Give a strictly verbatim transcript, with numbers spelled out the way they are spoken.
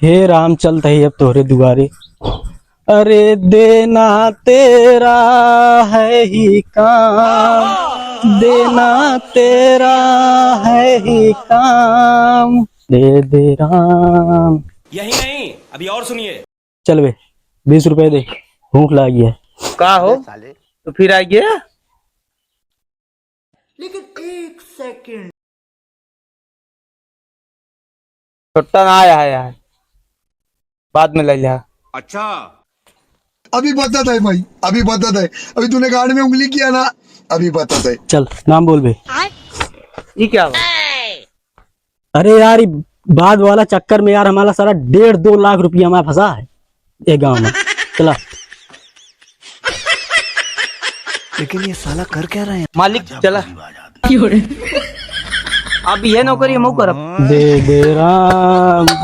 हे राम, चलत ही अब तोहरे दुआरे। अरे देना तेरा है ही काम, देना तेरा है ही काम, दे दे राम। यही नहीं, अभी और सुनिए। चल बे, बीस रुपए दे, भूख लागी है। का हो? तो फिर आ गया? लेकिन एक सेकंड। छोटा ना आया है यार, बाद में ले लिया। अच्छा। अभी बता दे भाई, अभी बता दे। अभी तूने गांड में उंगली किया ना, अभी बता दे। चल, नाम बोल बे। ये क्या हुआ? अरे यार, ये बाद वाला चक्कर में यार, हमारा सारा डेढ़ दो लाख रुपया हमारा फंसा है ये गांव में। चला। लेकिन ये साला कर क्या रहे हैं? मालिक, चला। अब ये नौकरी हम करब। दे दे राम, दिल